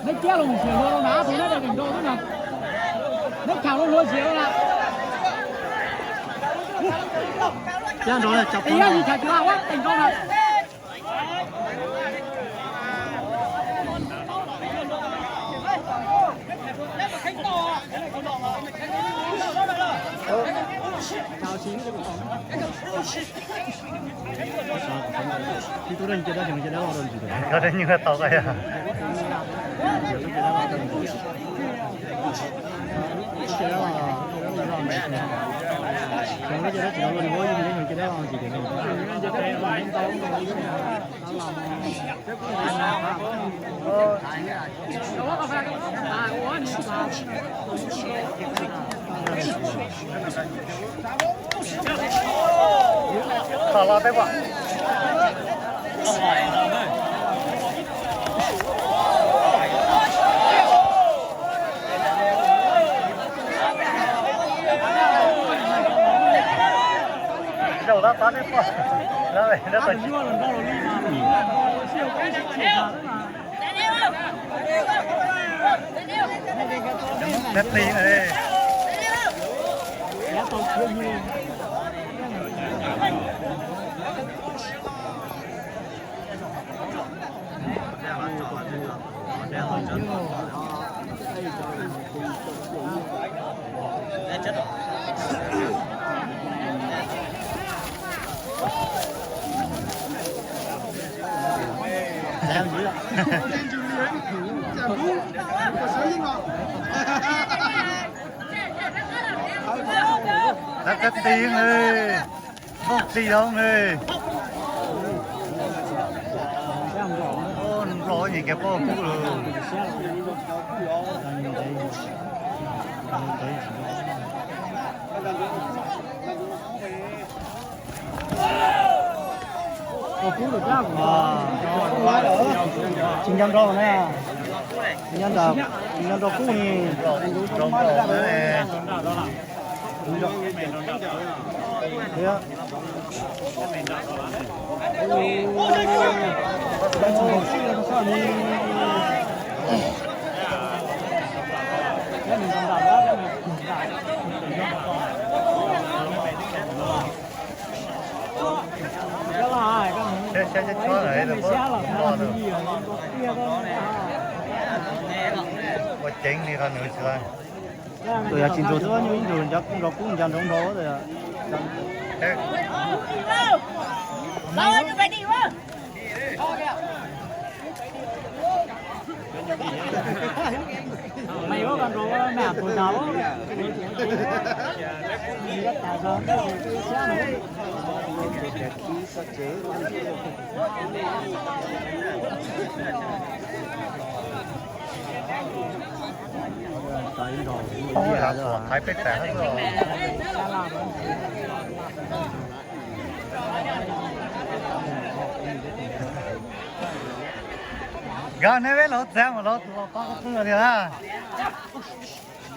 Neb ciab los mus xiam hluas rau na, tus neb daim teem nrau xwb na. Neb tham hluas hluas xiam rau na. Ciab nrau na, cov phooj ywg tham tsis tau ua teem nrau na. Koj dab nyuag tau koj yog. Kho los peb pom. Zaum tab pab peb pom. Neb ti Tab txab ti, nplooj ti hauv ne. Nplog nyem kiag poj kub lawm. Tsis nco nrau na. Tsis nco nrau, tsis nco nrau kub ni. Ua ceev li qhov nws tsis, tus yog tsis nrau xwb, ib nrau nco kub nco nrau nrau. Thaiv peb tas. Nkawd neb peb los txav mas los tus los tau qw tiag na.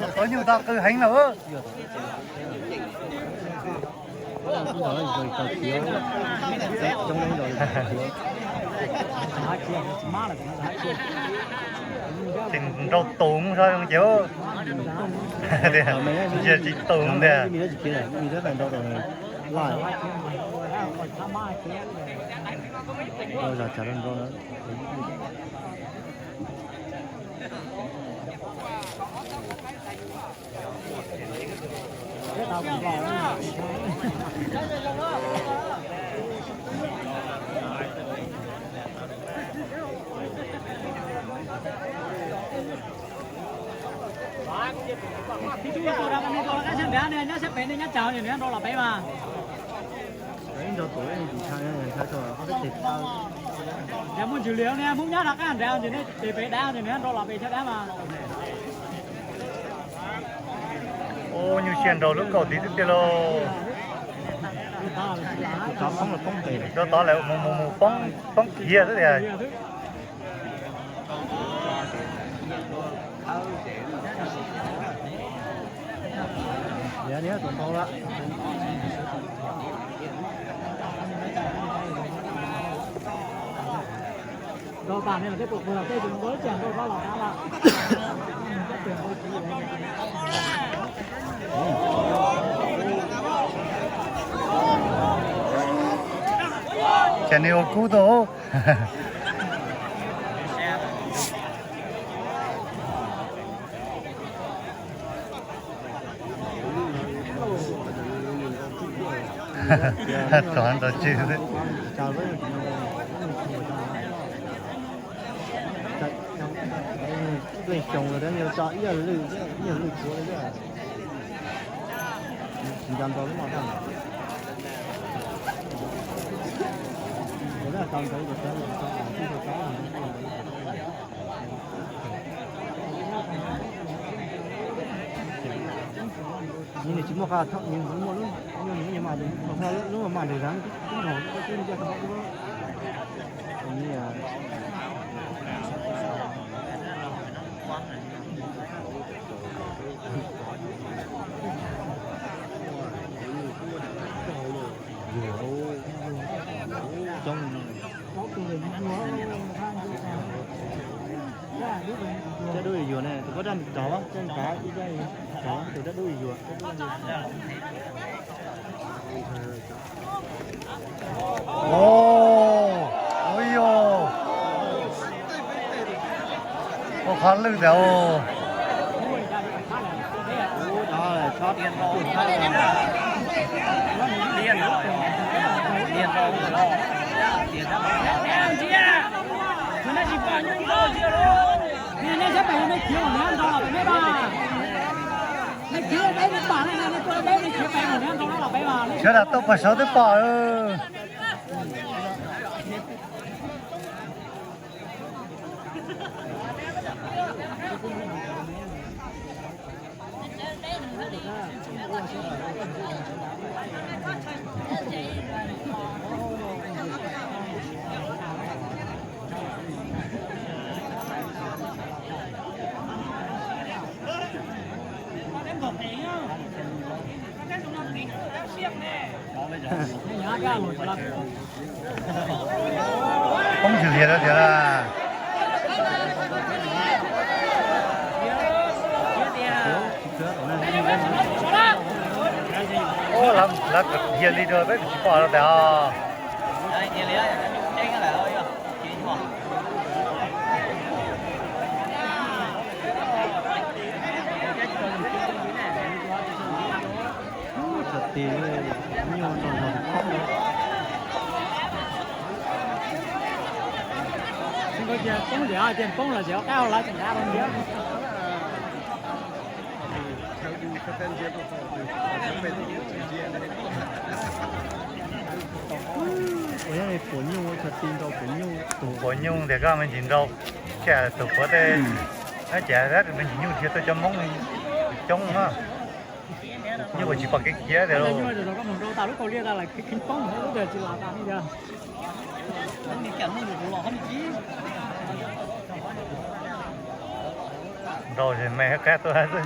Los tau nyuj tau qw heev lawm. Tseem nrau tus mus so zoo ces, ntsia tsis tus tiag. Nyob sab pem ne, nyob tsawg nws nrau los pem mas. Yog muaj ntsis liam ne, Hmoob nyob rov qab nrad ces nws pem dav ces nws nrau los pem sab dab mas. Ua nyuj siab nrau lub kaum tiv tiag tiag lauj. Rau tod lawm mus mus mus poob, poob khiav xwb tiag. Ces nws ua kub tau. Tov ntau tswg. Leej xyoo tso ib lwj, ib lwj tsuav li. Tsis nco ntau lub mos daj. Ua tau ntawd ces tau tau tau. Nws tsis muaj qab thom, nws muaj lub, lub mas nws thaum lub mas nws zeev tib nrho, tib nrho tau. Cov dub yuag ne, tus pob daj rov, coj kav ib rov, tus daj dub yuag. Ua, ua yog, ua qhov lwj ntawd. Sawv daws tuaj pem saud twb pom. Poob tsis lias rau tiag las. Lawv dhia li rau peb tsis pom rau tas. Tsa tis nyuj nrog nrog khob. Nkauj cia poob tias tias poob los tseem qab hau lawv tseem qab rau ntiav. Puas nyuj, tsa tis nrau puas nyuj. Puas nyuj tias koj me ntsis nrau, cas tus puav tej, ces me ntsis nyuj dhia tuaj cov Hmoob coob na. Nyuj ua tsis pom kev khiav tias lauj. Nrau me qab tuaj xwb.